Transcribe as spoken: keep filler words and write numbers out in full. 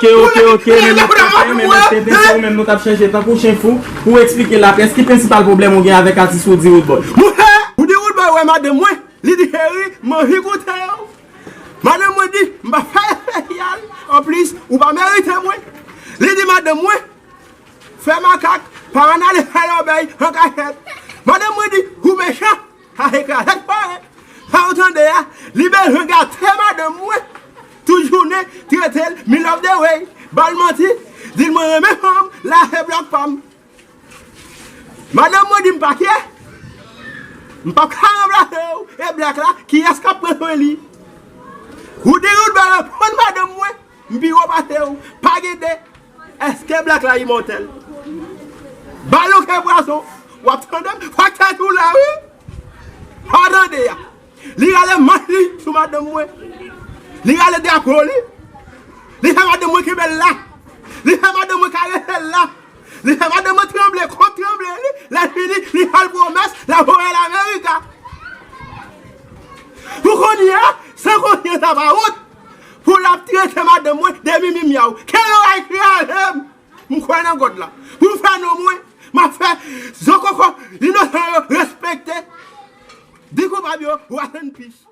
Ok, ok, ok, men mèt Tenten, men mèt Tenten, se ou menm nou t ap chèche tankou chen fou pou w eksplike laprès ki prensipal pwoblèm ou gen avèk atis Roody Roodboy. Mouche! Roody Roodboy wè madanm mwen, li di cheri, m anvi koute w. Madanm mwen di, m pa fè espesyal, anplis, ou pa merite mwen. Li di madanm mwen, fè makak, pa ann ale fè lòbèy an kachèt. Madanm mwen di, ou mechan, sa se krazèt fòrè. Sa w tande a, li bezwen gate madanm mwen. Tout jounen, trete l, mi love the way, ba l manti, di l mwen renmen fanm, la se blòk pa m. Madanm mwen di m pa kè, m p ap ka ranplase w, e blòk la, kiyès k ap pran swen li? Roody Roodboy reponn madanm mwen, m pi wo pase w, pa gen de. Èske blòk la imòtèl? Balon kè pwason, w ap tande m, fòk tèt ou la, wi. Sa w tande a. Li rale manch li sou madanm mwen. Li rale drapo li. Li fè madanm mwen kenbe l la. Li fè madanm mwen karese l la. Li fè madanm mwen tranble kont tranble li. Lè fini, li fè l pwomès, l ap voye l Amerika. Pou kounye a, san konsyans avawont, pou l ap trete madanm mwen de mimi myaw. Kè lòray kraze m. M kwè nan God la. Pou m fè non mwen, m ap fè zo koko inosan yo respekte. Di koupab yo, rest in peace.